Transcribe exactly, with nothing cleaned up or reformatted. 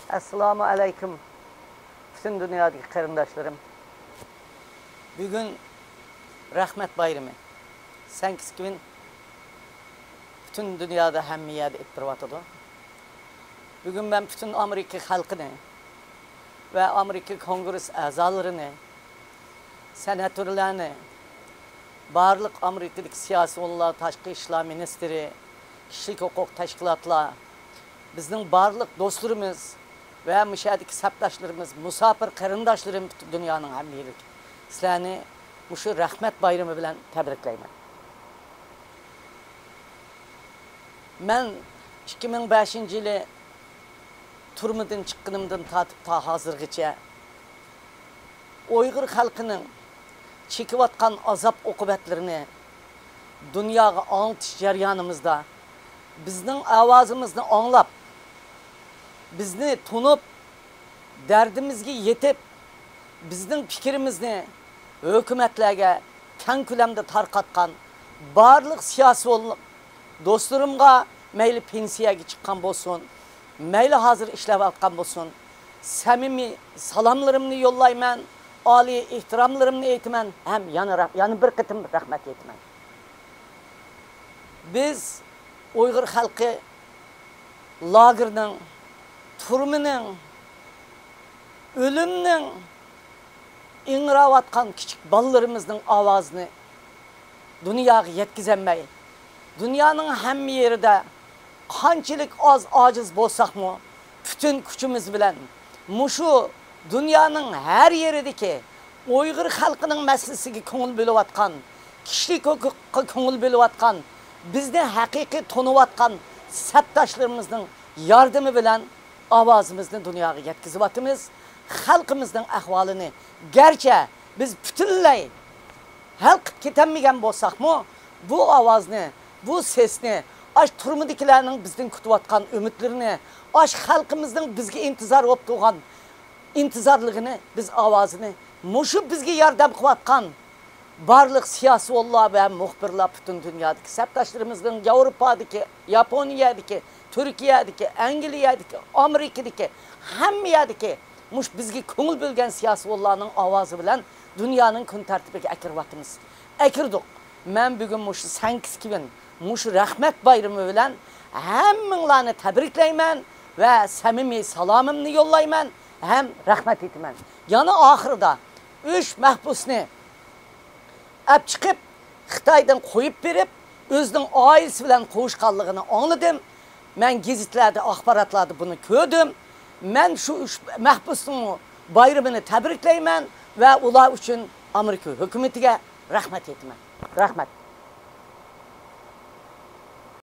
ئەسسالامۇ ئەلەيكۇم، پۈتۈن دۇنيادىكى قېرىنداشلىرىم. بۈگۈن رەھمەت بايرىمى. سەنكىسكىۋىن پۈتۈن دۇنيادا ھەممە يەردە ئېلىپ بېرىلىۋاتىدۇ. بۈگۈن مەن پۈتۈن ئامېرىكا خەلقىنى ۋە ئامېرىكا كونگرېس ئەزالىرىنى، سېناتورلارنى، بارلىق ئامېرىكىدىكى سىياسىيونلار، تاشقى ئىشلار مىنىستىرى، كىشىلىك ھوقۇق تەشكىلاتلار، بىزنىڭ بارلىق دوستلىرىمىز ۋە مۇشۇ يەردىكى سەپداشلىرىمىز، مۇساپىر قېرىنداشلىرىم پۈتۈن دۇنيانىڭ ھەممە يېرىدىكى، سىلەرنى مۇشۇ رەھمەت بايرىمى بىلەن تەبرىكلەيمەن. مەن ئىككى مىڭ بەشىنچى يىلى تۈرمىدىن چىققىنىمدىن تارتىپ تا ھازىرغىچە ئۇيغۇر خەلقىنىڭ چېكىۋاتقان ئازاب-ئوقۇبەتلىرىنى دۇنياغا ئاڭلىتىش جەريانىمىزدا، بىزنىڭ ئاۋازىمىزنى ئاڭلاپ، بىزنى تونۇپ، دەردىمىزگە يېتىپ، بىزنىڭ پىكرىمىزنى ھۆكۈمەتلەرگە كەڭ كۆلەمدە تارقاتقان بارلىق سىياسىيون دوستلىرىمغا، مەيلى پېنسىيەگە چىققان بولسۇن، مەيلى ھازىر ئىشلەۋاتقان بولسۇن، سەمىمىي سالاملىرىمنى يوللايمەن، ئالىي ئېھتىراملىرىمنى ئېيتىمەن ھەم يەنە رەھ-، يەنە بىر قېتىم رەھمەت ئېيتىمەن. بىز ئۇيغۇر خەلقى لاگېرنىڭ، تۈرمىنىڭ، ئۆلۈمنىڭ ئىڭراۋاتقان كىچىك بالىلىرىمىزنىڭ ئاۋازىنى دۇنياغا يەتكۈزەلمەي، دۇنيانىڭ ھەممە يېرىدە قانچىلىك ئاز ئاجىز بولساقمۇ، پۈتۈن كۈچىمىز بىلەن مۇشۇ دۇنيانىڭ ھەر يېرىدىكى ئۇيغۇر خەلقىنىڭ مەسىلىسىگە كۆڭۈل بۆلۈۋاتقان، كىشىلىك ھوقۇققا كۆڭۈل بۆلۈۋاتقان، بىزنى ھەقىقىي تونۇۋاتقان سەپداشلىرىمىزنىڭ ياردىمى بىلەن ئاۋازىمىزنى دۇنياغا يەتكۈزۈۋاتىمىز. خەلقىمىزنىڭ ئەھۋالىنى گەرچە بىز پۈتۈنلەي ھەل قىلىپ كېتەلمىگەن بولساقمۇ، بۇ ئاۋازنى، بۇ سېسنى، ئاش تۈرمىدىكىلەرنىڭ بىزدىن كۈتۈۋاتقان ئۈمىدلىرىنى، ئاش خەلقىمىزنىڭ بىزگە ئىنتىزار بولۇپ تۇرغان ئىنتىزارلىقىنى بىز ئاۋازىنى مۇشۇ بىزگە ياردەم قىلىۋاتقان بارلىق سىياسىيونلار ۋە مۇخبىرلار، پۈتۈن دۇنيادىكى سەپداشلىرىمىزنىڭ ياۋروپادىكى، ياپونىيەدىكى، تۈركىيەدىكى، ئەنگلىيەدىكى، ئامېرىكىدىكى، ھەممە يەردىكى مۇشۇ بىزگە كۆڭۈل بۆلگەن سىياسىيونلارنىڭ ئاۋازى بىلەن دۇنيانىڭ كۈن تەرتىپىگە ئەكىرىۋاتىمىز. ئەكىردۇق. مەن بۈگۈن مۇشۇ سەنكىسكىۋىن، مۇشۇ رەھمەت بايرىمى بىلەن ھەممىڭلارنى تەبرىكلەيمەن ۋە سەمىمىي سالامىمنى يوللايمەن ھەم رەھمەت ئېيتىمەن. يەنە ئاخىرىدا ئۈچ مەھبۇسنى ئەپ چىقىپ، خىتايدىن قويۇپ بېرىپ، ئۆزىنىڭ ئائىلىسى بىلەن قوۋۇشقانلىقىنى ئاڭلىدىم. مەن گېزىتلەردە، ئاخباراتلاردا بۇنى كۆردۈم. مەن شۇ ئۈچ مەھبۇسنىڭ بايرىمىنى تەبرىكلەيمەن ۋە ئۇلار ئۈچۈن ئامېرىكا ھۆكۈمىتىگە رەھمەت ئېيتىمەن. رەھمەت.